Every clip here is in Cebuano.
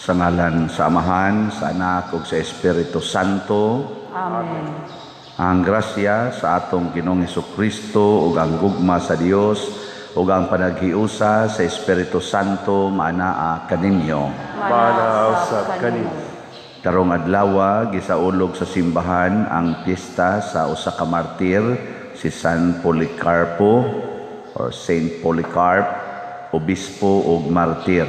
Sa ngalan sa Amahan, sa Anak ug sa Espiritu Santo. Amen. Ang grasya sa atong Ginoong Kristo ug ang gugma sa Dios ug ang panaghiusa sa Espiritu Santo maanaa kaninyo. Maanaa usab kanimo. Karong adlaw, gisaulog sa simbahan ang piyesta sa usa ka martir, si San Policarpo or Saint Polycarp, obispo ug martir.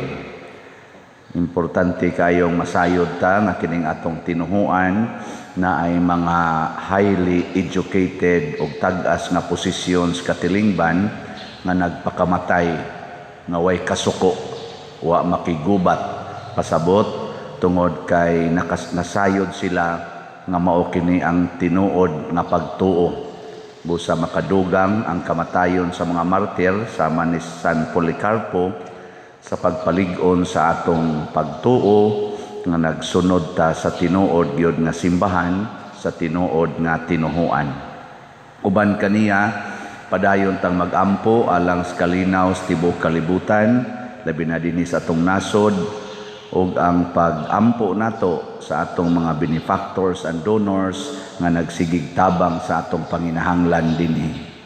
Importante kayong masayod ta nga kining atong tinuhuan na ay mga highly educated ug tag-as nga posisyon sa katilingban nga nagpakamatay nga way kasuko, wa makigubat, pasabot tungod kay nasayod sila nga mao kini ang tinuod nga pagtuo. Busa makadugang ang kamatayon sa mga martir sama ni San Policarpo sa pagpalig-on sa atong pagtuo nga nagsunod ta sa tinuod gyud nga simbahan, sa tinuod nga tinuhuan. Uban kaniya, padayon tang magampo alang sa kalinaw sa tibuok kalibutan, labi na dinhi sa atong nasod, ug ang pag-ampo nato sa atong mga benefactors and donors nga nagsigig tabang sa atong panginahanglan dinhi.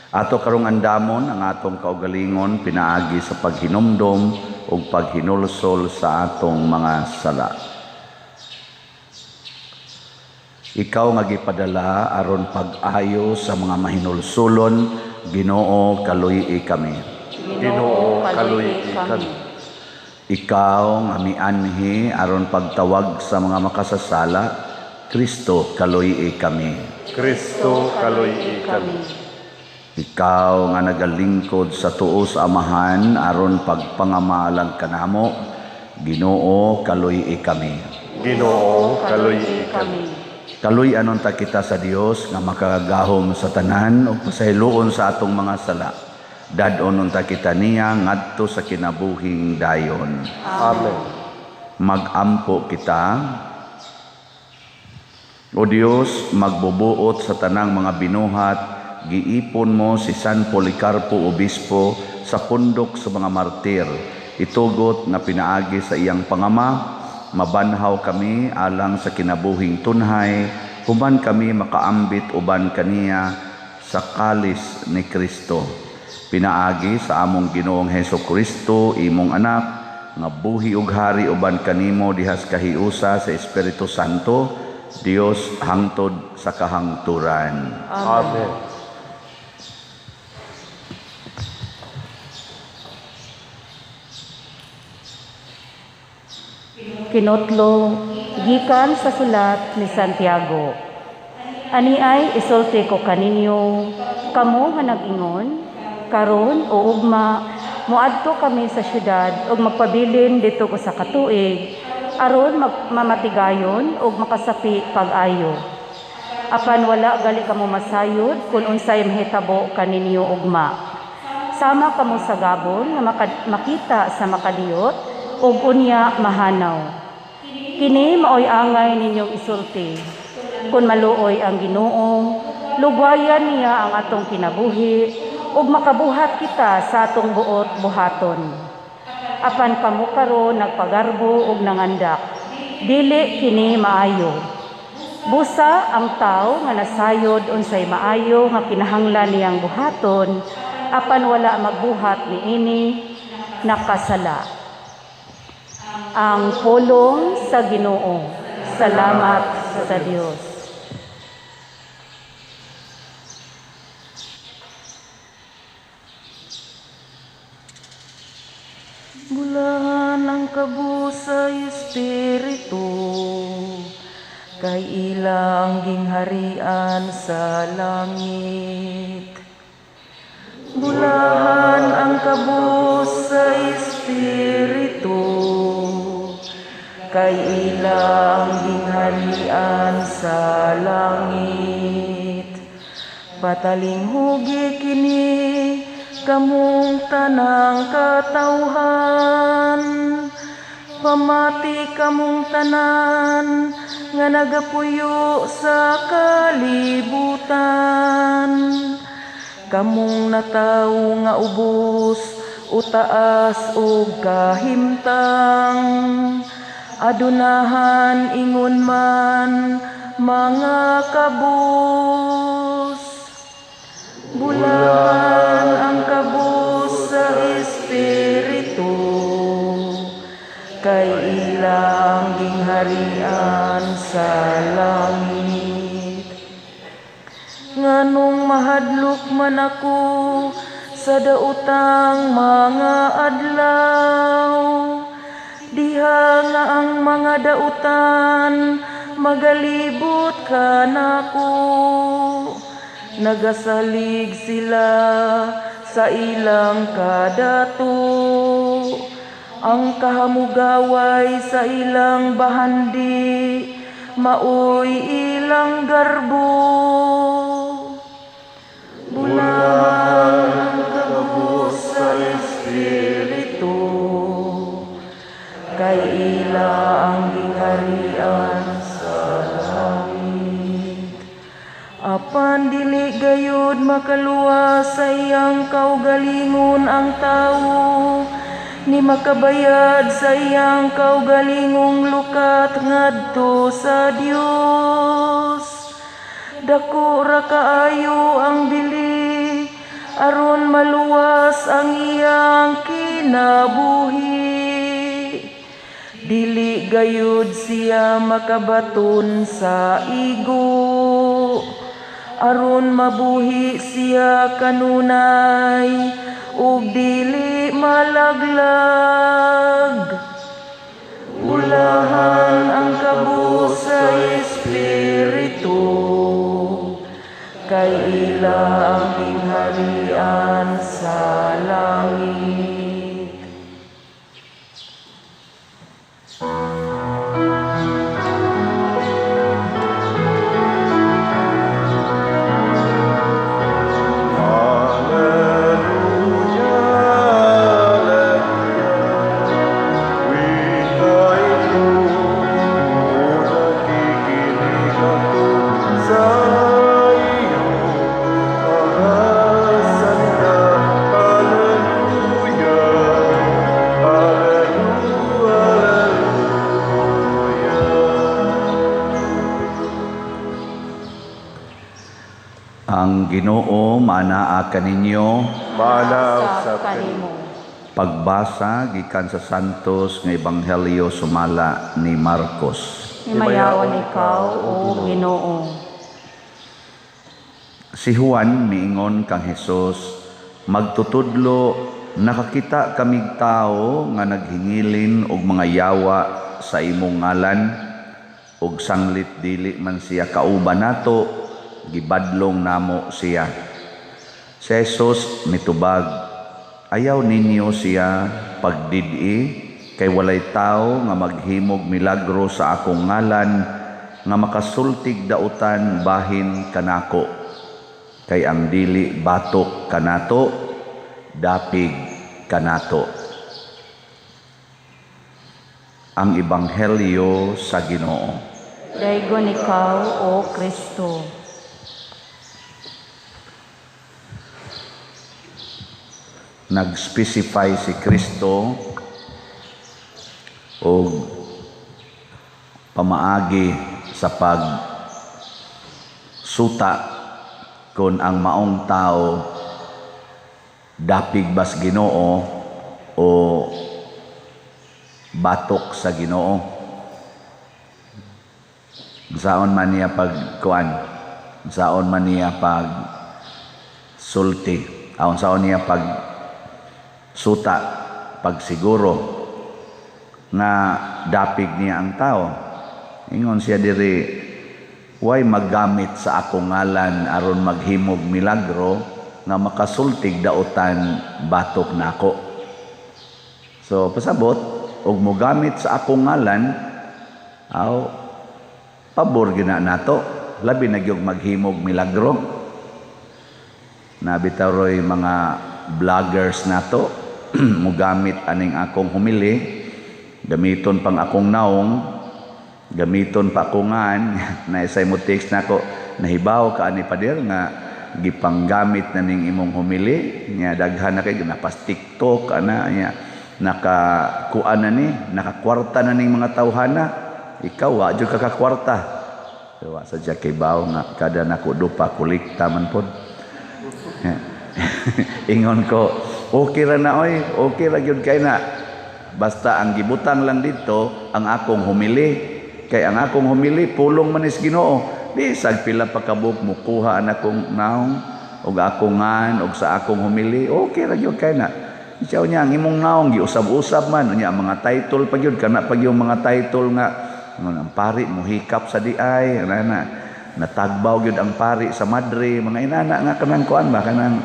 Ato karong andamon ang atong kaugalingon pinaagi sa paghinumdom ug paghinulsol sa atong mga sala. Ikaw nga gipadala aron pag-ayo sa mga mahinulsulon, Ginoo, kaluy-i kami. Ginoo, kaluy-i kami. Ikaw nga mianhi aron pagtawag sa mga makasasala, Kristo, kaluy-i kami. Kristo, kaluy-i kami. Ikaw nga nagalingkod sa tuo sa Amahan aron pagpangamalang kanamo, Ginoo, kaluy-i kami. Ginoo, kaluy-i kami. Kaluy-anon ta kita sa Dios nga makagagahom sa tanan ug pasayloon sa atong mga sala. Dad-on unta kita niya ngadto sa kinabuhing dayon. Amen. Magampo kita. O Dios, magbubuot sa tanang mga binuhat, giipon mo si San Policarpo Obispo sa pundok sa mga martir. Itugot nga pinaagi sa iyang pangama, mabanhaw kami alang sa kinabuhing tunhay, human kami makaambit uban kaniya sa kalis ni Kristo. Pinaagi sa among Ginoong Heso Kristo, imong anak, nga buhi ug hari uban kanimo dihas kahiusa sa Espiritu Santo, Dios hangtod sa kahangturan. Amen. Kinotlo, gikan sa sulat ni Santiago. Ani ay isulti ko kaninyo, kamo nga nag-ingon, karon o ugma, moadto kami sa syudad ug magpabilin dito usa ka tuig, aron mamatigayon ug makasapi pag-ayo. Apan wala gali kamo masayod kung unsay mahitabo kaninyo ugma. Sama kamo sa gabon nga makita sa makadiyot ug unya mahanaw. Kini maoy angay ninyong isulti. Kung maluoy ang Ginoo, lugwayan niya ang atong kinabuhi ug makabuhat kita sa atong buot buhaton. Apan kamo karon nagpagarbo ug nangandak, dili kini maayo. Busa ang tawo nga nasayod unsay maayo nga kinahanglan niyang buhaton, apan wala magbuhat niini, nakasala. Ang pulong sa Ginoo. Salamat sa Dios. Bulahan ang kabus sa Espiritu, kay ilang gingharian sa langit. Bulahan ang kabus sa Espiritu, kay ilang gingharian sa langit. Patalinghugi kini kamong tanang katawhan, pamati kamong tanan nga nagapuyo sa kalibutan. Kamong natawo nga ubos o taas og kahimtang, Adunahan ingon man mga kabus. Bulahan ang kabus sa espiritu, kay ilang gingharian sa langit. Nganong mahadlok man ako sa daotang mga adlaw, diha nga ang mga dautan magalibot kanako. Nagasalig sila sa ilang kadato, ang kahamugaway sa ilang bahandi maoy ilang garbo. Bulahan ang kabus sa espiritu, kay ila ang gingharian sa langit. Apan dili gayud makaluwas sa iyang kaugalingon ang tawo, ni makabayad sa iyang kaugalingong lukat ngadto sa Dios. Dako ra kaayo ang bili aron maluwas ang iyang kinabuhi. Dili gayud siya makabaton sa igo, aron mabuhi siya kanunay ug dili malaglag. Bulahan ang kabus sa espiritu, kay ila ang gingharian sa langit. Ang Ginoo maanaa kaninyo, Maanaa usab kanimo. Pagbasa gikan sa Santos nga Ebanghelyo sumala ni Marcos. Himayaon ikaw, o Ginoo. Si Juan miingon kang Hesus, magtutudlo, nakakita kamig tawo nga naghingilin og mga yawa sa imong ngalan, ug sanglit dili man siya kauban nato, gibadlong namo siya. Si Jesus mitubag, ayaw ninyo siya pagdidi, kay walay tao nga maghimog milagro sa akong ngalan nga makasultig dautan bahin kanako. Kay ang dili batok kanato, dapig kanato. Ang Ebanghelyo sa Ginoo. Daygon ikaw, o Kristo. Nag-specify si Kristo og pamaagi sa pagsuta kung ang maong tao dapig bas Ginoo o batok sa Ginoo. Saon man niya pagkuan, saon man niya pag sulti, aon saon niya pag suta, pagsiguro nga dapig niya ang tao. Ingon siya diri, way maggamit sa akong ngalan aron maghimog milagro nga makasultig dautan batok nako. So pasabot og mogamit sa akong ngalan, aw pabor gina nato, labi na gyud maghimog milagro. Nabitaw roy mga vloggers nato mogamit aning akong humili, gamiton pang akong naong, gamiton pa akong ngan. Naisay mo text nako, nahibaw ka ani pader nga gipanggamit na ning imong humili nya, daghan na kay napas TikTok ana nya. Nakakuan na ni, nakakwarta na ning mga tawhana. Ikaw wa jud ka kakwarta. Wa sa kay baw nga kada nako dupa kolekta man pod. Ingon ko, okay ra na oy, okay ra gyud kay na. Basta ang gibutang lang dito ang akong humili. Kay ang akong humili pulong manis Ginoo. Di sag pila pa kabuk mukuha ang akong naong og akong ngan og sa akong humili, okay ra gyud kay na. Siya niya ang imong naong giusab-usab man unya ang mga title pa gyud kana pa gyud mga title nga ang pari mohikap sa diay ana natagbaw gyud ang pari sa madre mga inana nga kanang kuan ba kanang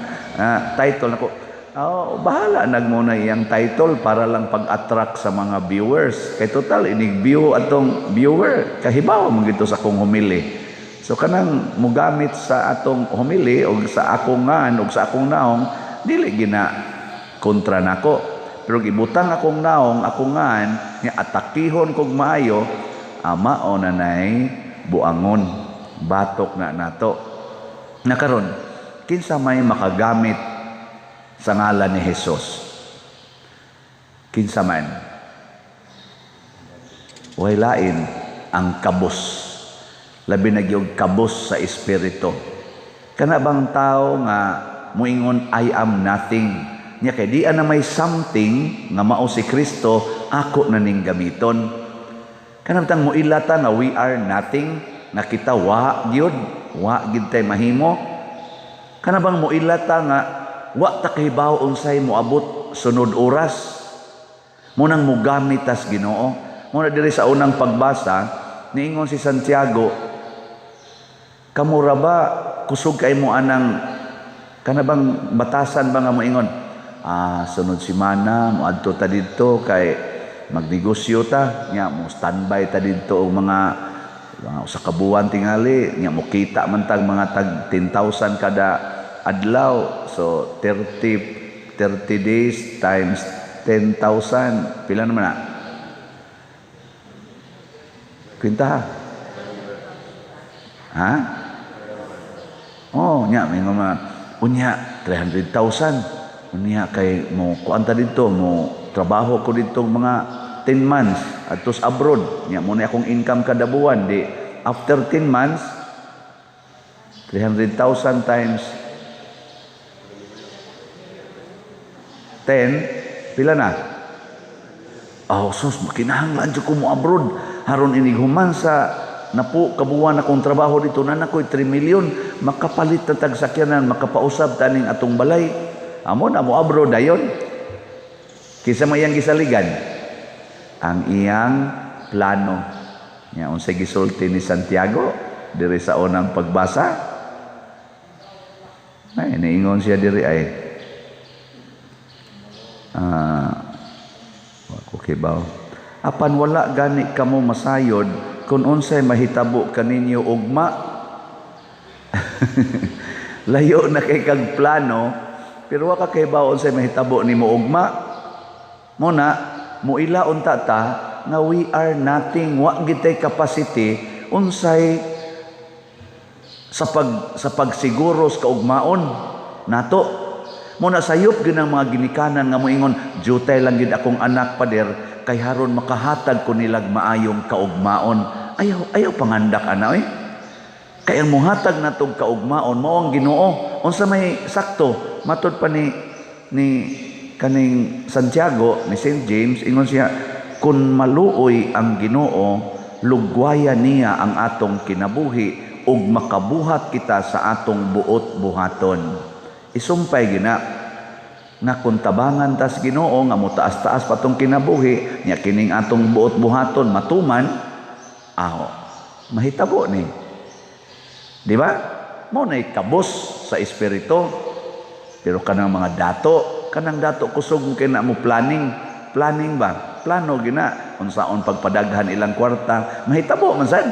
title nako. Oh, bahala nagmuna iyang title para lang pag-attract sa mga viewers. Kay total inig view atong viewer kahibaw man gito sa akong humili. So kanang mugamit sa atong humili og sa akong ngan og sa akong naong dili gina kontra nako. Pero gibutang akong naong akong ngan nga atakihon kog maayo ama o nanay buangon batok na nato. Nakaron kinsa may makagamit sa ngalan ni Jesus? Kinsa man? Way lain ang kabus. Labi na gyud kabus sa espiritu. Kana bang tao nga muingon I am nothing. Nya kay di ana may something nga mao si Kristo ako na ning gamiton. Kana bitang muila ta nga we are nothing, nga kita wa gyud, wa gyud tay mahimo. Kana bang muila ta nga wa ta kahibaw unsay moabot sunod oras. Munang mugamit tas Ginoo. Muna diri sa unang pagbasa niingon si Santiago, kamura ba kusog kay mo anang kana bang batasan ba nga moingon sunod semana moadto ta didto kay magnegosyo ta nya mo standby ta didto og mga usa ka buwan tingali nya mo kita man tag mga tag 10,000 kada adlaw. So 30 days times 10,000 pila naman na? Kwenta ha? Oh, nya may mga unya 300,000. Unya kay mo kuan ta didto, mo trabaho ko didto mga 10 months atos abroad. Nya mo na akong income kada buwan di after 10 months 300,000 times 10 pila na? Oh, sus, makinahanglan jud ko mo abroad. Haron inig human sa napo kabuwan akong trabaho dito na nakoy 3 million makapalit na tag sakyanan, makapausab taning atong balay. Amo na mo abroad dayon. Kinsa may iyang gisaligan? Ang iyang plano. Nya unsay gisulti ni Santiago diri sa unang pagbasa? Ay, niingon siya diri ay okay ba? Apan wala gani kamo masayod kung unsay mahitabo kaninyo ugma. Layo na kay kag plano pero wa ka kay ba unsay mahitabo nimo ugma. Muna muila unta ta nga we are nothing, wa gitay capacity unsay sa pagsiguro sa kaugmaon nato. Muna sayop gyud ang mga ginikanan nga moingon jutay lang gid akong anak pader kay haron makahatag ko nilag maayong kaugmaon. Ayaw pangandak ana oy. Kay ang mohatag natog kaugmaon mao ang Ginoo. Unsa may sakto matud pa ni kaning Santiago ni St. James, ingon siya kun maluoy ang Ginoo lugwaya niya ang atong kinabuhi ug makabuhat kita sa atong buot buhaton. Isumpay gina nga kung tabangan tas Ginoo nga motaas-taas patong kinabuhi nya kining atong buot buhaton matuman, aho mahitabo ni, di ba? Mo nay kabos sa espiritu. Pero kanang mga dato, kanang dato kusog kay na mo planning, planning ba? Plano gina unsaon pagpadaghan ilang kwarta, mahitabo man sad.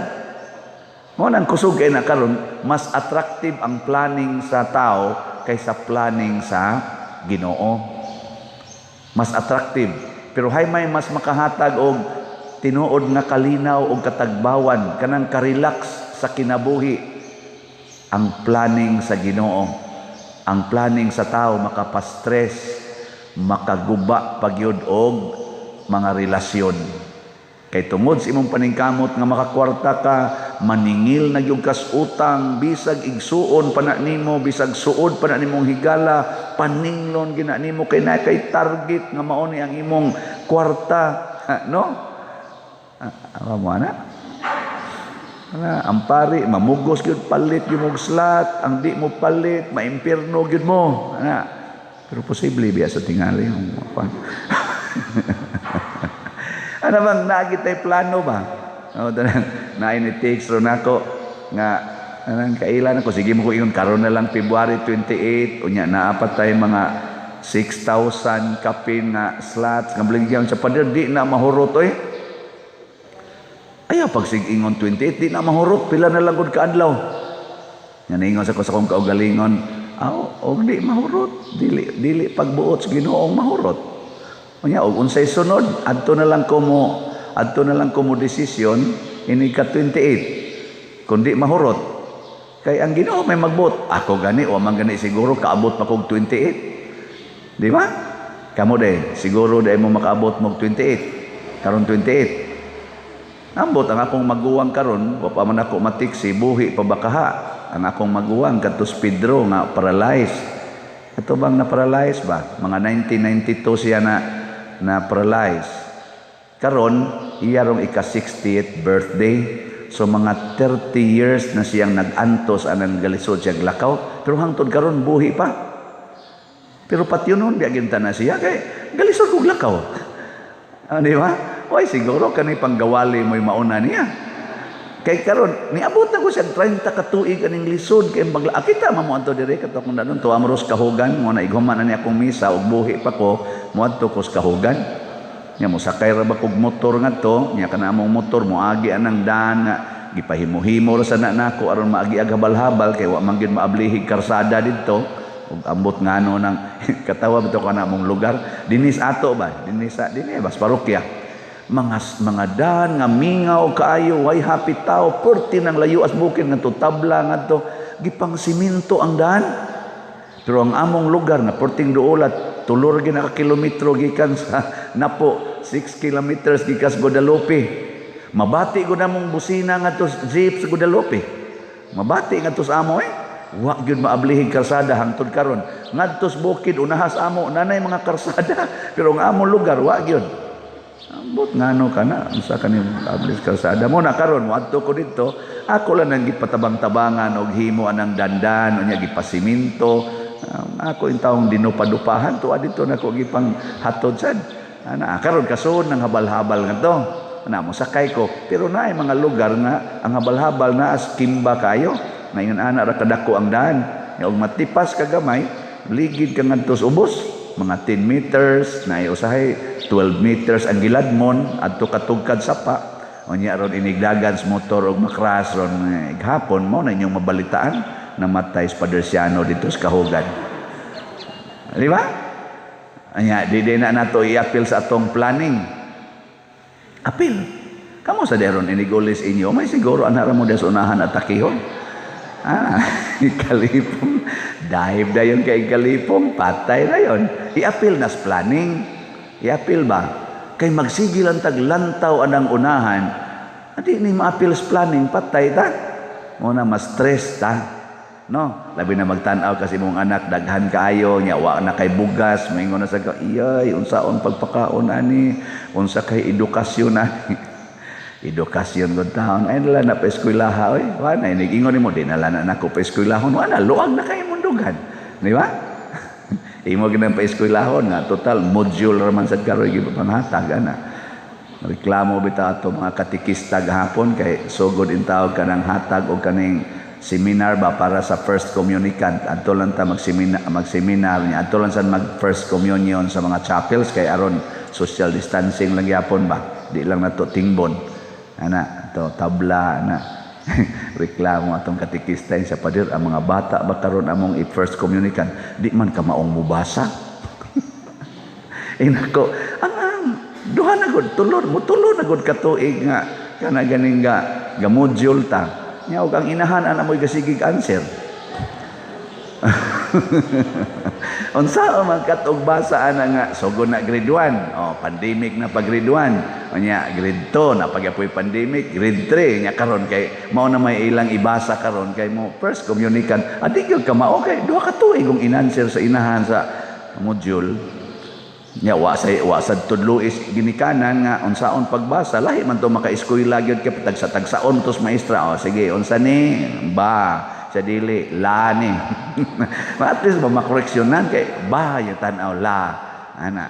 Mo nang kusog kay na karon mas attractive ang planning sa tao kaysa planning sa Ginoo. Mas attractive. Pero hay may mas makahatag og tinuod nga kalinaw og katagbawan, kanang karelax sa kinabuhi ang planning sa Ginoo. Ang planning sa tao makapastress, Makaguba pagyud og mga relasyon. Kay tungod sa imong paningkamot nga makakwarta ka, maningil na gyud kas utang, bisag igsuon pa na nimo, bisag suod pa na nimong higala, paninglon gina nimo kay na kay target nga mao ni ang imong kwarta, ha, no? Ah, mo ana? Ana, ang pari mamugos gyud, palit gyud mo slot, ang di mo palit, maimpierno gyud mo. Ana. Pero posible biya sa tingali ang. Ano bang naagi tay plano ba? O tanang naay ni text ro nako nga anang kailan ako, sige mo ko ingon karon na lang, February 28, unya naa pa tay mga 6,000 kapin nga slots nga baligyan sa pader, di na mahurot oy. Ayaw pag sig ingon 28, di na mahurot, pila na lang gud kaadlaw. Nga niingon sa ko sa akong kaugalingon, aw, og di mahurot, dili dili pagbuot sa Ginoong mahurot. Unya og unsay sunod, adto na lang ko mo desisyon ini ka 28. Kung di mahurot, kay ang Ginoo may magbuot. Ako gani wa man gani siguro kaabot pa kog 28. Di ba? Kamo de, siguro di mo makaabot mog 28. Karon 28. Ambot ang akong maguwang karon, wa pa man ako matiksi, buhi pa ba kaha? Ang akong maguwang kadtos Pedro nga paralyzed. Ato bang na-paralyze ba? Mga 1992 siya na na paralyze. Karon, iya rong ika-60th birthday. So mga 30 years na siyang nag-antos anang galisod siya lakaw. Pero hangtod karon buhi pa. Pero patyon nun, biya na siya kay galisod kog lakaw. Ah, di ba? Oy, siguro kani panggawali mo'y mauna niya. Kay karon niabot na ko siya 30 ka tuig aning lisod kay magla kita man mo adto dire kato kung danon to amros kahugan mo na ighuman na niya akong misa ug buhi pa ko moadto ko sa kahugan. Nya mosakay ra ba kog motor ngadto nya kana among motor moagi anang daan nga gipahimo-himo ra sa na nako aron maagi ag habal-habal kay wa man gyud maablihig karsada didto ug ambot ngano nang katawa bitaw kana among lugar dinis ato ba, dinis sa dinhi bas parokya, mga daan nga mingaw kaayo, way happy tao, perti ng layo as bukid ngadto tabla ngadto gipang simento ang daan. Pero ang among lugar nga perting duolat, tulor gyud ka kilometro gikan sa Napo, 6 kilometers gikan sa Guadalupe. Mabati gud among busina ngadto jeep sa Guadalupe, mabati ngadto sa amo eh. Wa gyud maablihig karsada hangtod karon. Ngadto sa bukid unahas amo nanay mga karsada, pero ang among lugar wa gyud. Ambot ngano kana, unsa kani ablis karsada mo na karon moadto ko didto, ako lang nang gipatabang-tabangan og himo anang dandan, unya gipasiminto. Ako in taong dinupadupahan tuwa didto nako gipang hatod sad. Ana karon kasun ng habal-habal ngadto. Ana mo sakay ko, pero naay mga lugar nga ang habal-habal na as kimba kayo. Ngayon ana ra kadako ang daan. Nya og matipas ka gamay, ligid ka ngadto sa ubos, mga 10 meters, na usahay 12 meters ang giladmon adto katugkad sapa. Unya ron inigdagan sa motor og makras ron hapon mo na inyong mabalitaan namatay si Padre Siano dito sa Kahugan. Di ba? Anya di di na nato i-appeal sa atong planning. Appeal. Kamo sa deron inigulis inyo, may siguro anara mo des unahan at takihon. Ah, ikalipong. Dive dayon kay ikalipong, patay na yon. I-appeal nas planning. I-appeal ba? Kay magsigil ang taglantaw anang unahan, adi ni ma-appeal sa planning, patay ta. Mo na ma-stress ta. No? Labi na magtan-aw kasi mong anak daghan kaayo nya wa na kay bugas, maingon na sa ka, iyay unsaon pagpakaon ani, unsa kay edukasyon ani. Edukasyon gud taon ay nala na pa eskwelaha oy. Wa na inig-ingon nimo di na na nako pa eskwelahon, wa na luag na kay mundugan. Di ba? Imo ginang pa eskwelahon nga total module ra man sad karon gipanghatag ana. Reklamo bitaw ato mga katikista gahapon kay sugod in tawag kanang hatag og kaning seminar ba para sa first communicant. Adto lang ta mag-seminar niya. Adto lang sa mag first communion sa mga chapels kay aron social distancing lang gyapon ba. Di lang nato tingbon. Ana, to tabla ana. Reklamo atong katikista sa pader ang mga bata ba karon among i-first communicant di man ka maong mubasa. Inako, ang duha na gud tulor mo tulo na gud katuig nga kana ganing ga gamodule ta. Nya og ang inahan ana mo'y gasigig answer. Unsa man katog basa ana nga sugod na grade 1. Oh, pandemic na pag grade 1. Unya grade 2 na pagyapoy pandemic, grade 3 nya karon kay mao na may ilang ibasa karon kay mo first communicant. Adi gyud ka mao kay duha ka tuig kung inanswer sa inahan sa module. Nya wa sa wa sad tudlo is ginikanan nga unsaon pagbasa lahi man to maka-eskwela gyud kay tagsa-tagsaon tos maestra. Oh, sige, unsa ni ba sa dili la ni. At least ba makoreksyonan kay ba yung tan-aw la ana.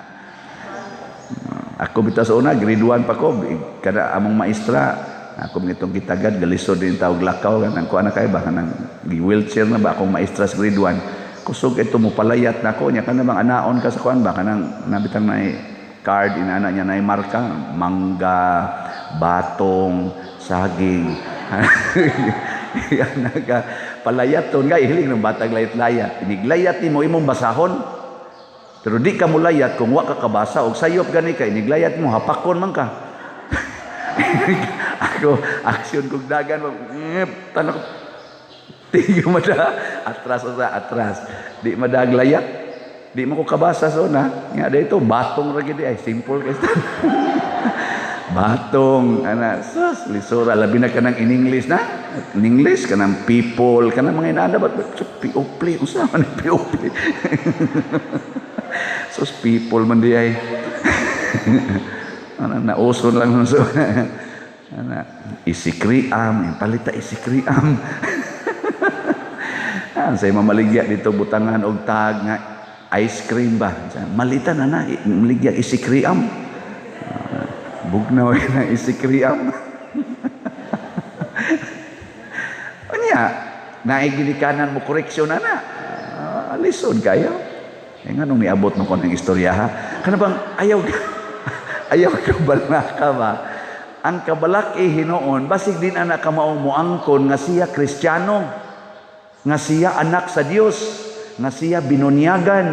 Ako bitaw sa una grade 1 pa ko kada among maestra ako nitong gitagad galisod din tawag lakaw kanang kuan na kay ba kanang wheelchair na ba akong maestra sa grade 1. Kusog ito mo palayat na ko nya kana bang anaon ka sa kuan ba kanang nabitang nay card inana niya nay marka mangga, batong, saging. Yan ka palayat ton nga ihiling ng batag layat-layat. Iniglayat nimo imong basahon. Pero di ka mulayat kung wa ka kabasa og sayop gani ka iniglayat mo hapakon man ka. Ako aksyon kog dagan tanok tigo mada atras sa atras. Di madaglayat. Di mo ko kabasa so na. Nga dito batong ra gid ay simple kay. Batong ana sus lisura labi na kanang in English na. In English kanang people kanang mga inaana ba people unsa man people. Sus people man di ay. Ana nauson lang so. Ana isikriam palita isikriam. Say mamaligya dito butangan og tag nga ice cream ba. Malita na na maligya isikriam. Bugnaw na isikriam. Unya, naigilikanan mo koreksyon na na. Lisod kayo. Eh nga nung niabot mo ko ng istorya ha. Kana bang ayaw ayaw kabalaka ba? Ang kabalaki hinuon basig din anak ka mao moangkon nga siya Kristiyano, nga siya anak sa Dios, nga siya binunyagan,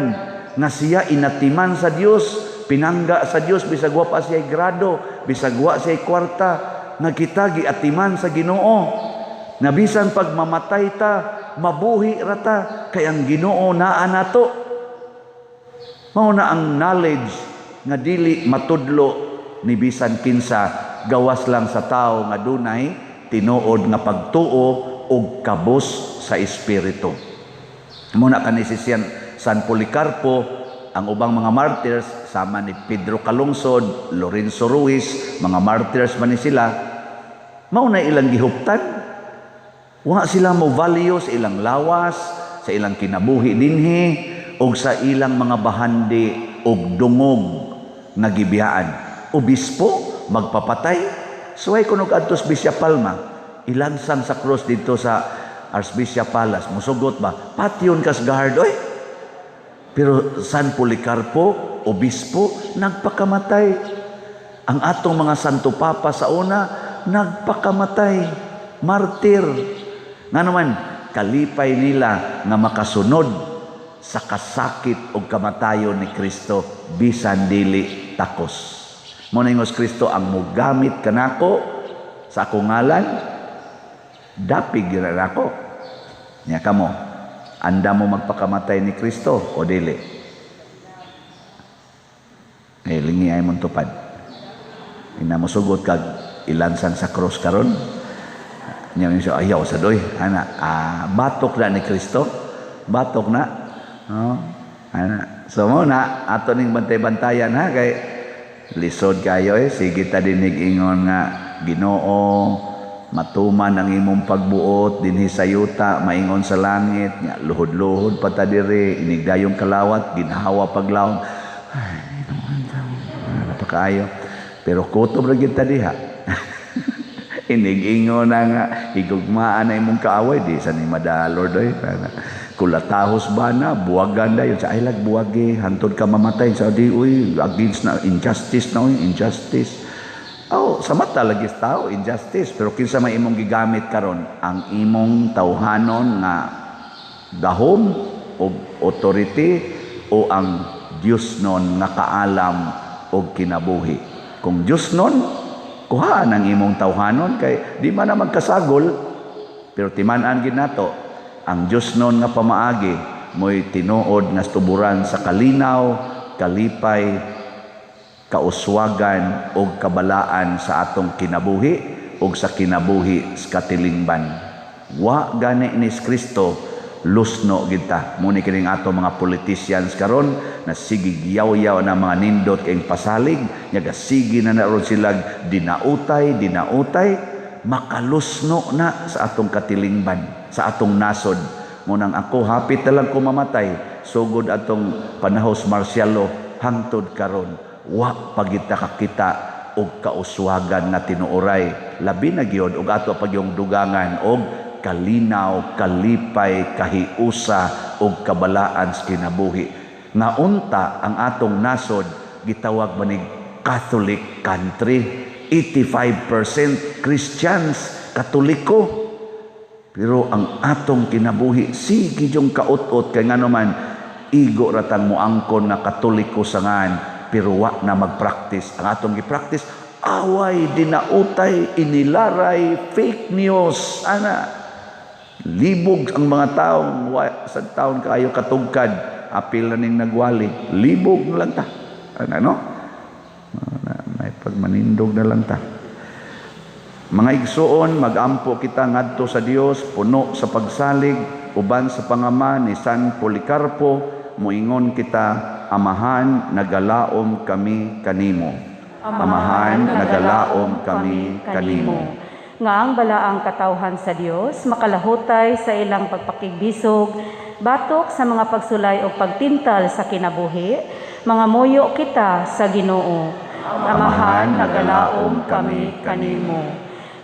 nga siya inatiman sa Dios, pinangga sa Dios bisag wa pa siya grado, bisag wa siya kwarta, nga kita giatiman sa Ginoo. Na bisan pag mamatay ta, mabuhi ra ta kay ang Ginoo naa nato. Mao na ang knowledge nga dili matudlo ni bisan kinsa, gawas lang sa tao nga dunay tinuod nga pagtuo og kabus sa espiritu. Muna kani si San Policarpo, ang ubang mga martyrs sama ni Pedro Calungsod, Lorenzo Ruiz, mga martyrs man ni sila, mao na ilang gihuptan. Wa sila mo value sa ilang lawas, sa ilang kinabuhi dinhi, og sa ilang mga bahandi og dungog nga gibiyaan. Obispo magpapatay. Suway kunog adtos Bisya Palma, ilansang sa cross dito sa Archbishop Palace, musugot ba? Patyon kas guard, oy. Pero San Policarpo, obispo, nagpakamatay. Ang atong mga Santo Papa sa una, nagpakamatay. Martir. Nga naman, kalipay nila nga makasunod sa kasakit o kamatayon ni Kristo bisan dili takos. Mo na ingos Kristo ang mugamit kanako sa akong ngalan, dapig gyud nako. Nya kamo, anda mo magpakamatay ni Kristo o dili? Eh, lingi ay mong tupad. Ina mo sugot kag ilansan sa cross karon. Nya siya ayaw sa doy. Ana, batok na ni Kristo. Batok na. Oh, ana. So mo na ato ning bantay-bantayan ha kay lisod kayo eh. Sige ta dinig ingon nga Ginoo, matuman ang imong pagbuot dinhi sa yuta, maingon sa langit, nga luhod-luhod pa ta diri, inigdayong kalawat, ginhawa paglawom. Ay, napakaayo. Pero kutob ra gyud ta diha. Inig-ingon na nga higugmaan na imong kaaway, di sa ni madalord oy. Kulatahos ba na, buwagan dayon sa ay lag buwagi, hantod ka mamatay sa di uy, against na injustice na uy, injustice. Oh, sa mata lagi sa tao injustice, pero kinsa may imong gigamit karon ang imong tawhanon nga gahom o authority o ang Dios nun nga kaalam og kinabuhi. Kung Dios nun, kuhaan ang imong tawhanon kay di man na magkasagol, pero timan-an gid nato ang Dios nun nga pamaagi Mo'y tinuod nga tuburan sa kalinaw, kalipay, kauswagan ug kabalaan sa atong kinabuhi ug sa kinabuhi sa katilingban. Wa gani ni Kristo, lusno gid ta. Muni kining ato mga politicians karon na sige yaw-yaw na mga nindot kayong pasalig nya, sige na naron sila dinautay dinautay, makalusno na sa atong katilingban, sa atong nasod. Munang ako, hapit na lang ko mamatay. Sugod atong panahos martial law hangtod karon, wa pagita kakita og kauswagan nga tinuoray, labi na gyud og ato pagyong dugangan og kalinaw, kalipay, kahiusa ug kabalaan sa kinabuhi. Nga unta ang atong nasod gitawag manig Catholic country, 85% Christians, Katoliko. Pero ang atong kinabuhi sige yung kaut-ot, kay ngano man igo ratang moangkon nga Katoliko sa ngan, pero wa na magpractice. Ang atong gi-practice, away, dinautay, inilaray, fake news, ana. Libog ang mga tao, wa sa taon kaayo katugkad, apil na ning nagwali, libog na lang ta. Ano, no? May pagmanindog na lang ta. Mga igsuon, magampo kita ngadto sa Dios puno sa pagsalig uban sa pangama ni San Policarpo. Moingon kita: Amahan, nagalaom kami kanimo. Amahan, nagalaom kami kanimo. Nga ang balaang katawhan sa Dios makalahutay sa ilang pagpakigbisog batok sa mga pagsulay o pagtintal sa kinabuhi, mga muyo kita sa Ginoo. Amahan, nagalaom kami kanimo.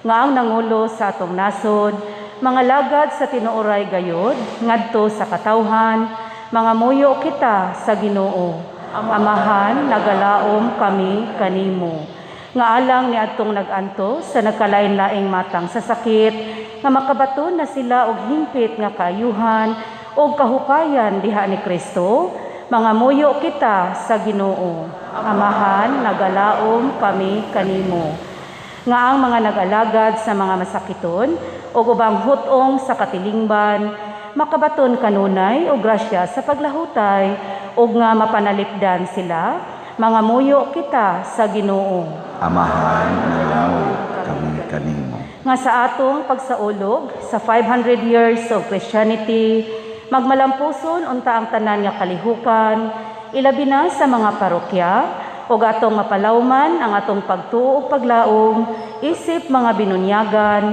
Nga ang nangulo sa atong nasod, mga lagad sa tinuoray gayod ngadto sa katawhan, mga muyo kita sa Ginoo. Amahan, nagalaom kami kanimo. Nga alang ni adtong nag-antos sa nagkalain-laing matang sa sakit, nga makabaton na sila og hingpit nga kaayuhan og kahupayan diha ni Kristo, mga muyo kita sa Ginoo. Amahan, nagalaom kami kanimo. Nga ang mga nag-alagad sa mga masakiton o ubang hutong sa katilingban, makabaton kanunay og grasya sa paglahutay ug nga mapanalipdan sila, mga muyo kita sa Ginoo. Amahan, nagamuyo kami kanimo. Nga sa atong pagsaulog sa 500 years of Christianity, magmalampuson unta ang tanan nga kalihukan, ilabi na sa mga parokya, ug atong mapalawman ang atong pagtuo ug paglaom isip mga binunyagan,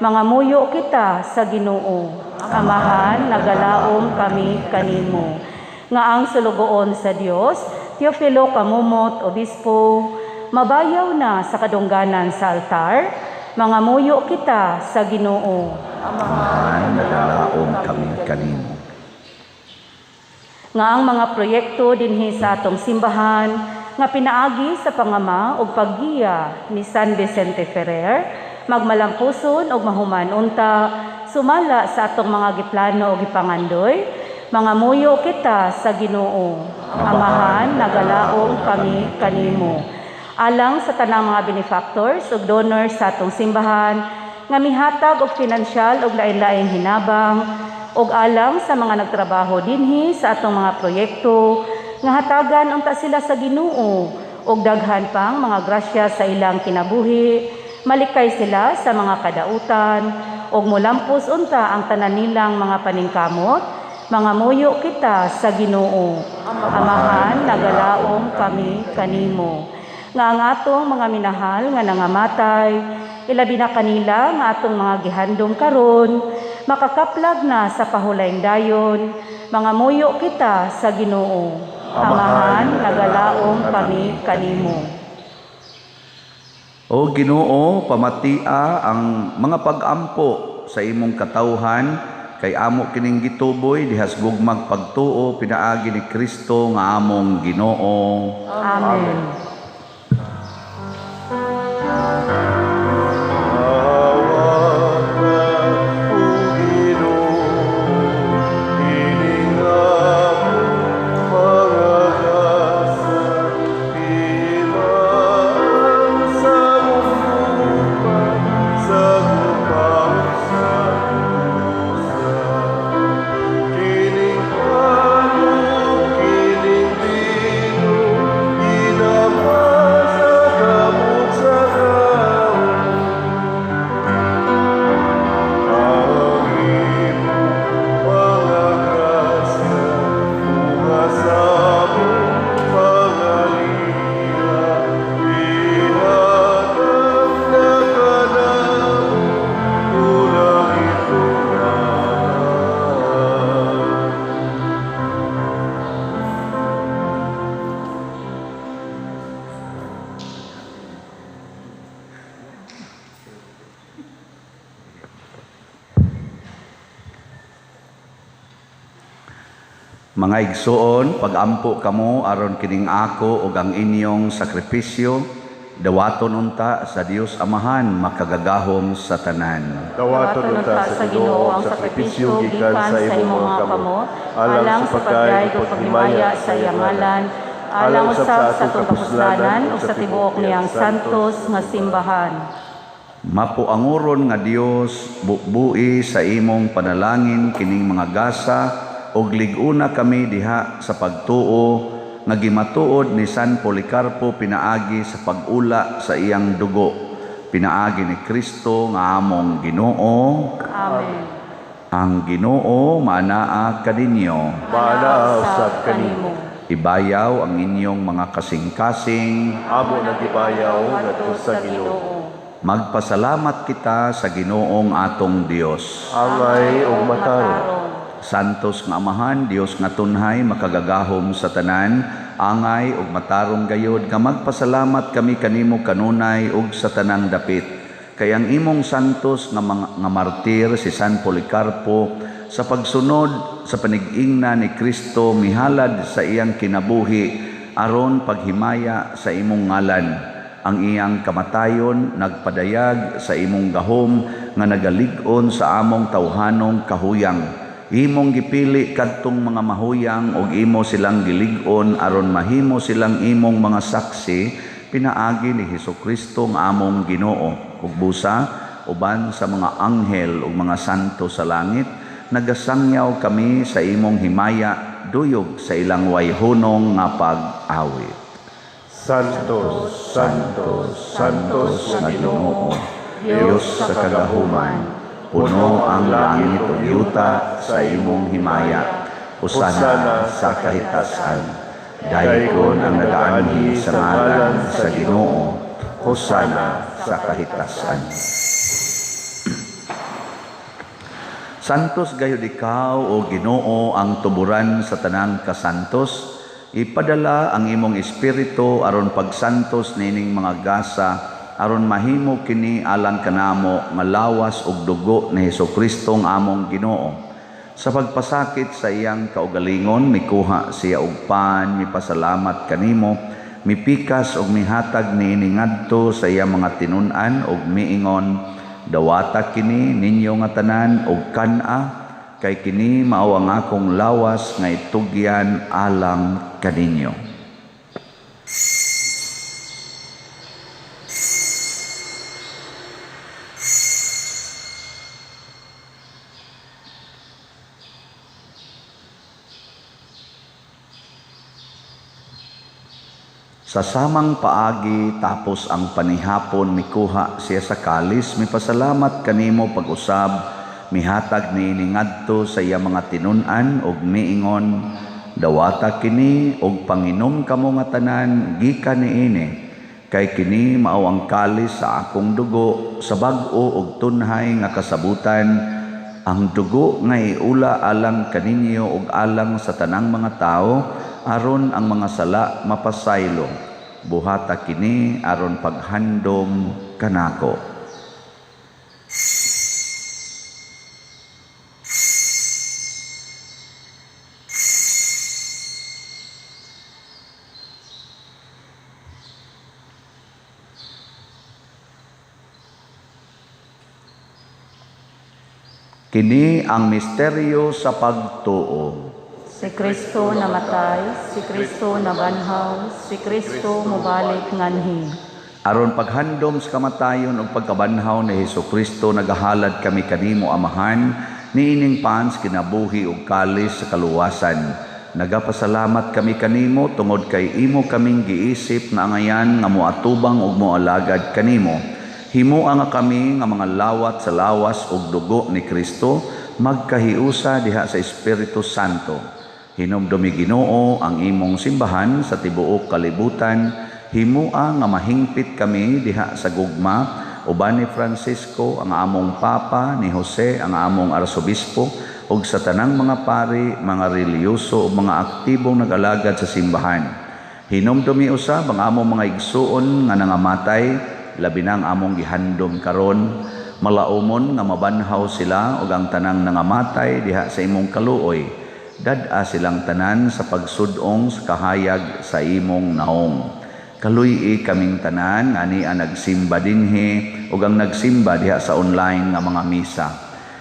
mga muyo kita sa Ginoo. Amahan, nagalaom kami kanimo. Nga ang sulugoon sa Dios, Teofilo Camomot, Obispo, mabayaw na sa kadungganan sa altar, mga muyo kita sa Ginoo. Amahan, nagalaom kami kanimo. Nga ang mga proyekto dinhi sa atong simbahan nga pinaagi sa pangama ug paggiya ni San Vicente Ferrer, magmalampuson ug mahuman unta sumala sa atong mga giplano ug gipangandoy, mga muyo kita sa Ginoo. Amahan, nagalaom kami kanimo. Alang sa tanang mga benefactors ug donors sa atong simbahan nga mihatag og pinansyal ug lain-laing hinabang, ug alang sa mga nagtrabaho dinhi sa atong mga proyekto, nga hatagan unta sila sa Ginoo og daghan pang mga grasya sa ilang kinabuhi, malikay sila sa mga kadautan ug molampos unta ang tanan nilang mga paningkamot, mga muyo kita sa Ginoo. Amahan, nagalaom kami kanimo. Nga ang atong mga minahal nga nangamatay, ilabi na kanila nga atong mga gihandom karon, makakaplag na sa pahulayng dayon, mga muyo kita sa Ginoo. Amahan, nagalaom kami kanimo. O Ginoo, pamatia ang mga pag-ampo sa imong katawhan, kay amo kining gituboy dihas gugmag pagtuo pinaagi ni Kristo nga among Ginoo. Amen. Mga igsuon, pagampo kamo aron kining ako ug ang inyong sakripisyo, dawaton unta sa Dios Amahan makagagahom sa tanan. Dawaton unta sa Ginoo ang sakripisyo gikan sa imong mga kamot, alang sa pagdayeg ug paghimaya sa iyang ngalan, alang usab sa atong kapuslanan ug sa tibuok niyang santos nga simbahan. Mapuanguron nga Dios, bubui sa imong panalangin kining mga gasa ug lig-una kami diha sa pagtuo nga gimatuod ni San Policarpo pinaagi sa pag-ula sa iyang dugo, pinaagi ni Kristo nga among Ginoo. Amen. Ang Ginoo maanaa kaninyo. Maanaa usab kanimo. Ibayaw ang inyong mga kasing-kasing. Amo nagibayaw ngadto sa Ginoo. Magpasalamat kita sa Ginoong atong Dios. Angay ug matarong. Santos nga Amahan, Dios nga tunhay, makagagahom sa tanan, angay ug matarong gayod nga magpasalamat kami kanimo kanunay ug sa tanang dapit. Kay ang imong santos nga nga martir si San Policarpo sa pagsunod sa panigingna ni Kristo mihalad sa iyang kinabuhi aron paghimaya sa imong ngalan. Ang iyang kamatayon nagpadayag sa imong gahom nga nagalig-on sa among tawhanong kahuyang. Imong gipili kadtong mga mahuyang ug imo silang gilig-on aron mahimo silang imong mga saksi pinaagi ni Hesukristo nga among Ginoo. Ug busa uban sa mga anghel ug mga santo sa langit, nagasangyaw kami sa imong himaya duyog sa ilang wayhunong nga pag-awit. Santos, Santos, Santos nga Ginoo, Dios sa kagahuman, puno ang langit ug yuta sa imong himaya. Hosana sa kahitasan. Daygon ang nagaanhi sa ngalan sa Ginoo. Hosana sa kahitasan. Santos gayud ikaw o Ginoo ang tuburan sa tanang kasantos. Ipadala ang imong espiritu aron pagsantos nining mga gasa aron mahimo kini alang kanamo nga lawas ug dugo ni Hesukristo nga among Ginoo. Sa pagpasakit sa iyang kaugalingon mikuha siya og pan, mipasalamat kanimo, mipikas og mihatag niini ngadto sa iyang mga tinun-an og miingon, dawata kini ninyo nga tanan og kan-a, kay kini mao ang akong lawas nga itugyan alang kaninyo. Sa samang paagi tapos ang panihapon mikuha siya sa kalis, mipasalamat kanimo pag-usab, mihatag niini ngadto sa iya mga tinun-an ug miingon, dawata kini ug panginom kamo nga tanan gikan niini, kay kini mao ang kalis sa akong dugo sa bag-o ug tunhay nga kasabutan, ang dugo nga iula alang kaninyo ug alang sa tanang mga tawo aron ang mga sala mapasaylo. Buhata kini aron paghandom kanako. Kini ang misteryo sa pagtuo. Si Kristo namatay, si Kristo nabanhaw, si Kristo mobalik nganhi. Aron paghandom sa kamatayon ug pagkabanhaw ni Hesukristo, nagahalad kami kanimo Amahan, niining pans kinabuhi ug kalis sa kaluwasan. Nagapasalamat kami kanimo tungod kay imo kaming giisip na angayan nga moatubang ug moalagad kanimo. Himoa nga kami nga mga lawat sa lawas ug dugo ni Kristo, magkahiusa diha sa Espiritu Santo. Hinumdumi Ginoo ang imong simbahan sa tibuok kalibutan, himoa nga mahingpit kami diha sa gugma uban ni Francisco ang among Papa, ni Jose ang among Arsobispo, ug sa tanang mga pari, mga relihiyoso ug mga aktibong nag-alagad sa simbahan. Hinumdumi usab ang among mga igsuon nga nangamatay, labi na ang among gihandom karon, malaumon nga mabanhaw sila ug ang tanang nangamatay diha sa imong kaluoy. Dad-a silang tanan sa pagsudong sa kahayag sa imong naong. Kaluy-i kaming tanan ani ang nagsimba dinhi ug ang nagsimba diha sa online nga mga misa.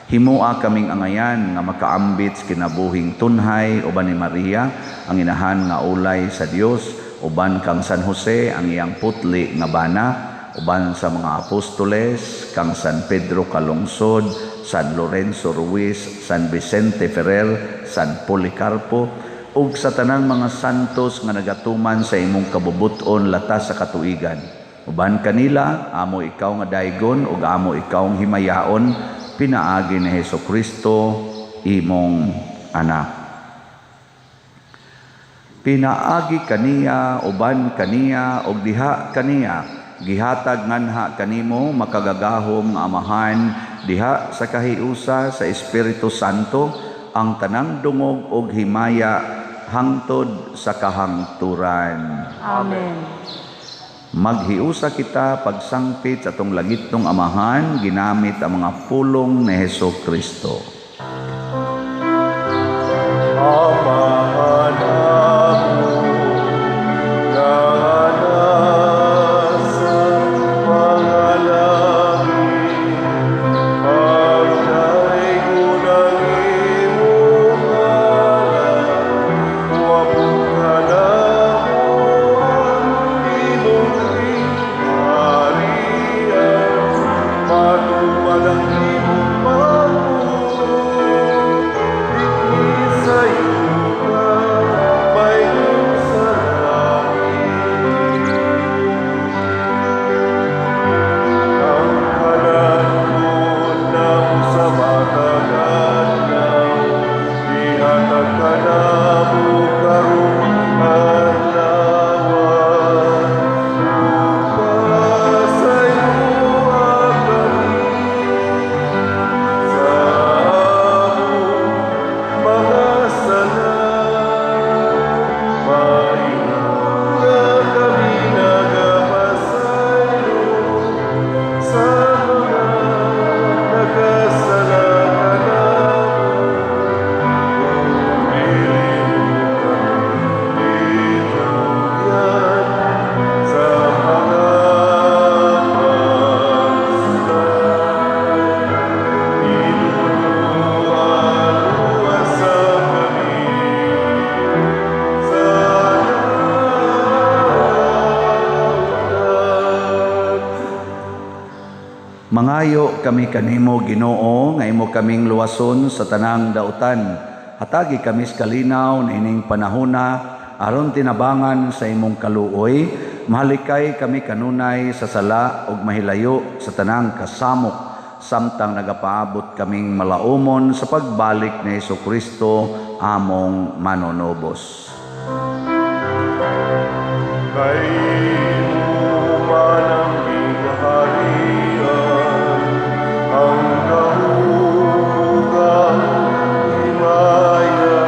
Himoa kaming angayan nga makaambit sa kinabuhing tunhay uban ni Maria ang inahan nga ulay sa Dios, uban kang San Jose ang iyang putli nga bana, uban sa mga apostoles kang San Pedro Calungsod, San Lorenzo Ruiz, San Vicente Ferrer, San Policarpo, ug sa tanang mga santos nga nagatuman sa imong kabubut-on latas sa katuigan. Uban kanila amo ikaw nga daygon ug amo ikaw himayaon, pinaagi ni Hesukristo imong anak. Pinaagi kaniya, uban kaniya, ug diha kaniya, gihatag nganha kanimo makagagahom nga Amahan diha sa kahiusa sa Espiritu Santo ang tanang dungog ug himaya hangtod sa kahangturan. Amen. Maghiusa kita pagsangpit sa atong langitnong Amahan ginamit ang mga pulong ni Hesukristo. Amahan amo nga nasa mga langit, pagdaygon ang imong ngalan, moabot kanamo ang imong gingharian, matuman ang imong pagbuot, dinhi sa yuta maayong sa langit. Ang panangon namo sa matag adlaw, ihatag kanamo karong adlaw, ug pasayloa kami sa among mga sala, maingon nga kami nagapasaylo sa mga nakasala kanamo. Dili mo kami itugyan sa mga pagsulay. Iluwa-luwasa kami sa dautan. Mangayo kami kanimo Ginoo nga imo kaming luwason sa tanang dautan. Hatagi kami sa kalinaw niining panahona aron tinabangan sa imong kaluoy, mahalikay kami kanunay sa sala ug mahilayo sa tanang kasamok samtang nagapaabot kaming malaumon sa pagbalik ni Hesukristo among manunubos. Kay imo man ang gingharian, ang gahom ug ang himaya,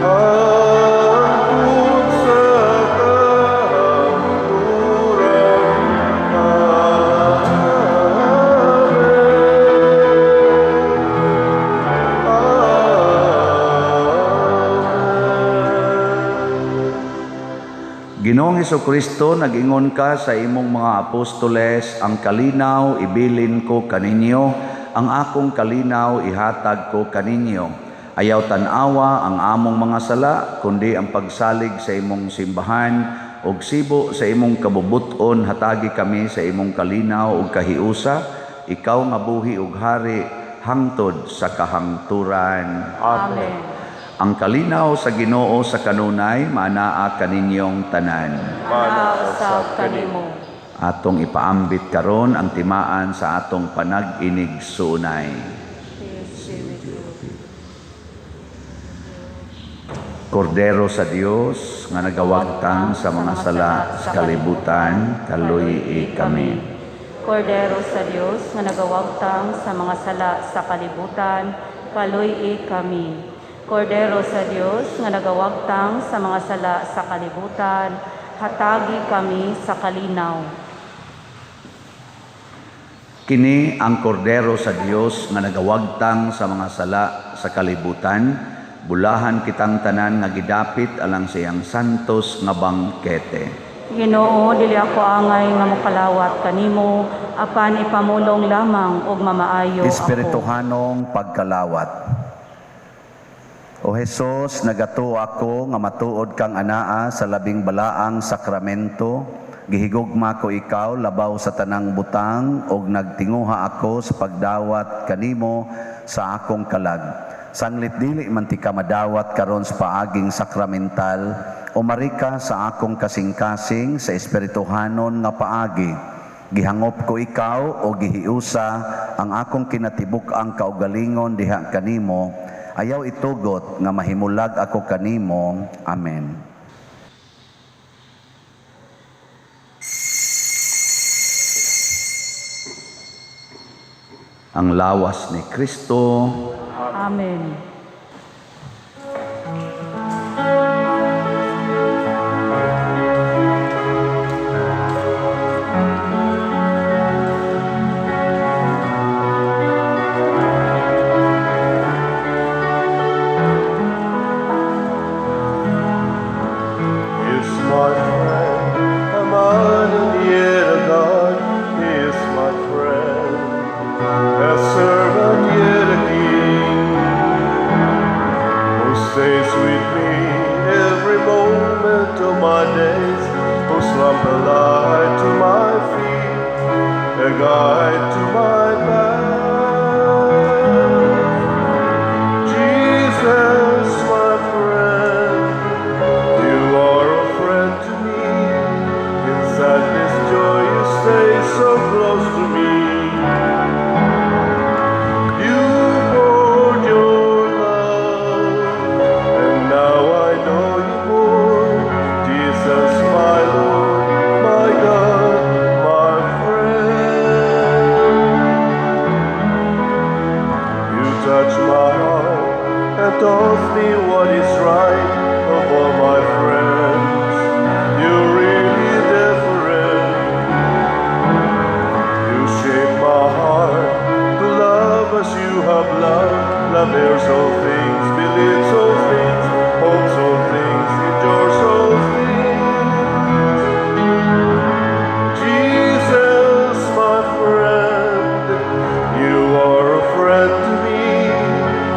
hangtod sa kahangturan. Amen. Amen. Ginoong Hesukristo, nag-ingon ka sa imong mga apostoles, ang kalinaw ibilin ko kaninyo, ang akong kalinaw ihatag ko kaninyo. Ayaw tan-awa ang among mga sala, kundi ang pagsalig sa imong simbahan, ug sibo sa imong kabubut-on, hatagi kami sa imong kalinaw ug kahiusa, ikaw nga buhi ug hari hangtod sa kahangturan. Amen. Ang kalinaw sa Ginoo sa kanunay maanaa kaninyong tanan. Manaa usab kanimo. Atong ipaambit karon ang timaan sa atong panag-inigsuonay. Peace be with you. Kordero sa Dios nga nagawagtang sa mga sala sa kalibutan, kaluy-i kami. Kordero sa Dios nga nagawagtang sa mga sala sa kalibutan, kaluy-i kami. Kordero sa Dios nga nagawagtang sa mga sala sa kalibutan, hatagi kami sa kalinaw. Kini ang kordero sa Dios nga nagawagtang sa mga sala sa kalibutan, bulahan kitang tanan nga gidapit alang sa iyang santos nga bangkete. Ginoo, dili ako angay nga mokalawat kanimo, apan ipamulong lamang og mamaayo ako. Espirituhanong pagkalawat. O Hesus, nagatuo ako nga matuod kang anaa sa labing balaang sakramento. Gihigugma ko ikaw labaw sa tanang butang ug nagtinguha ako sa pagdawat kanimo sa akong kalag. Sanglit dili man ti ka madawat karon sa paaging sakramental, umari ka sa akong kasing-kasing sa espirituhanon nga paagi. Gihangop ko ikaw o gihiusa ang akong kinatibuk-ang kaugalingon diha kanimo. Ayaw itugot nga mahimulag ako kanimo. Amen. Ang lawas ni Kristo. Amen. Is my friend, a man and yet a God. He is my friend, a servant yet a king, who stays with me every moment of my days, whose lamp a light to my feet, a guide to my path. Jesus, my friend, you are a friend to me. In sadness, joy, you stay so close to me. You poured your love, and now I know you more. Jesus, my Lord, my God, my friend. You touch my heart and taught me what is right. Of all my friends, you're really different. You shape my heart to love as you have loved. Love bears all things, believes all things, hopes all things, endures all things. Jesus, my friend, you are a friend to me.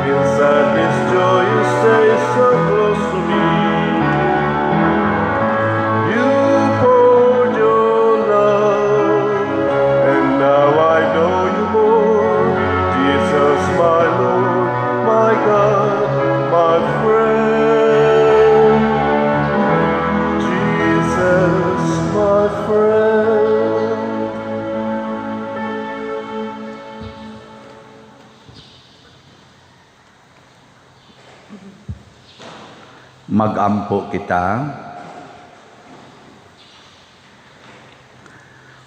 In sadness, joy, you stay so close to me. You poured your love, and now I know you more. Jesus, my Lord, my God, my friend. Jesus, my friend. Magampo kita.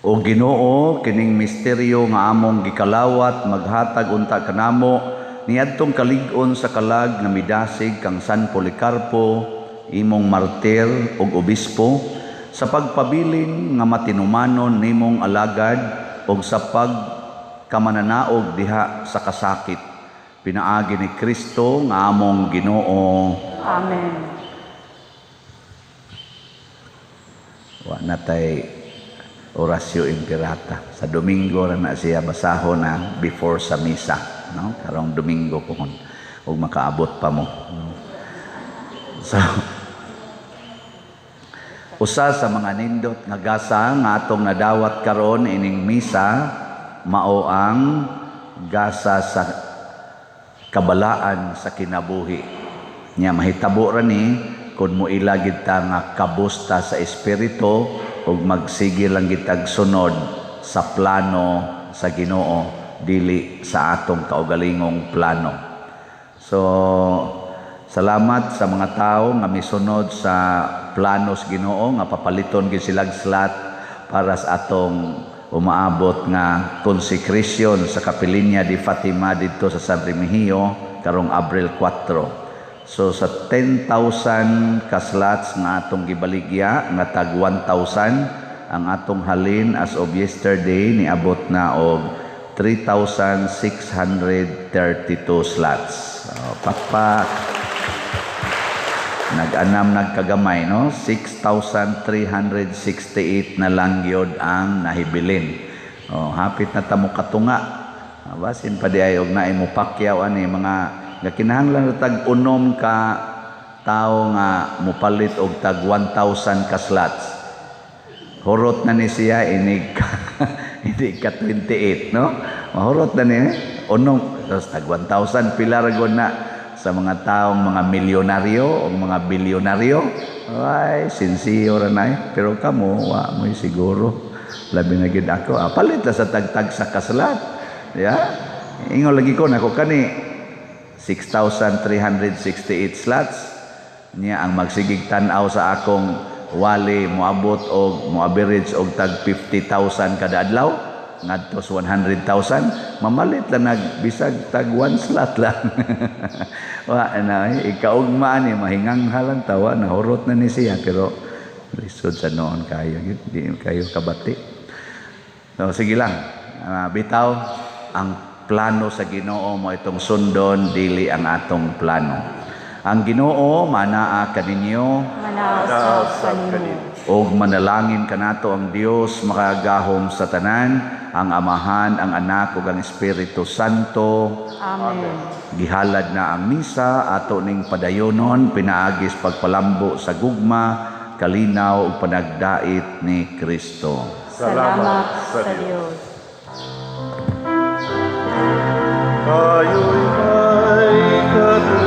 O Ginoo, kining misteryo nga among gikalawat maghatag unta kanamo niadtong kalig-on sa kalag nga midasig kang San Policarpo, imong martir ug obispo, sa pagpabilin nga matinumanon nimong alagad ug sa pagkamananaog diha sa kasakit. Pinaagi ni Kristo nga among Ginoo. Amen. Wa na tay Oratio Imperata. Sa Domingo ra na siya basahon na before sa misa, no? Karong Domingo pohon ug makaabot pa mo, no? So, usa sa mga nindot nga gasa nga atong nadawat karon ining misa mao ang gasa sa kabalaan sa kinabuhi. Nya mahitabo ra ni kun moila gid ta nga kabus ta sa espiritu ug magsige lang gitag sunod sa plano sa Ginoo, dili sa atong kaugalingong plano. So salamat sa mga tawo nga misunod sa plano sa Ginoo nga papaliton gid silag slot para sa atong umaabot nga consecration sa Kapilinya di Fatima didto sa San Remigio karong Abril 4. So sa 10,000 ka slots nga atong gibaligya nga tag 1,000 ang atong halin as of yesterday niabot na og 3,632 slots. Oh, pakpak. Nag-anam nagkagamay, no? 6,368 na lang yun ang nahibilin. Oh, hapit na ta mokatunga. Ah, basin pa di ay og naay mo pakyaw ani mga nga kinahanglan na tag unom ka tawo nga mopalit og tag 1,000 ka slots. Hurot na ni siya inig ka, inig ka 28, no? Mahurot na ni unom, tapos tag 1,000 pila ra gud na sa mga taong mga milyonaryo o mga bilyonaryo. Ay, sinsiyo ra na eh. Pero kamo, wa mo'y siguro. Labi na gid ako. Ah, palit na sa tagtag sa ka slot. Yeah? Ingon lagi ko nako kani 6,368 slots niya ang magsigig tan-aw sa akong wali moabot og mo average og tag 50,000 kada adlaw ngadto sa 100,000, mamalit lang nag bisag tag one slot lang. Wa na ikaugma ni mahingangha lang tawa, nahurot na ni siya, pero lisod sa noon kayo gyud, di kayo kabati. So sige lang. Bitaw ang plano sa Ginoo mo itong sundon, dili ang atong plano. Ang Ginoo manaa kaninyo. Manaa usab kanimo. Og manalangin kanato ang Dios makagahom sa tanan, ang Amahan, ang Anak ug ang Espiritu Santo. Amen. Gihalad na ang misa, ato ning padayonon pinaagis pagpalambo sa gugma, kalinaw ug panagdait ni Kristo. Salamat sa Dios. Tayo'y may.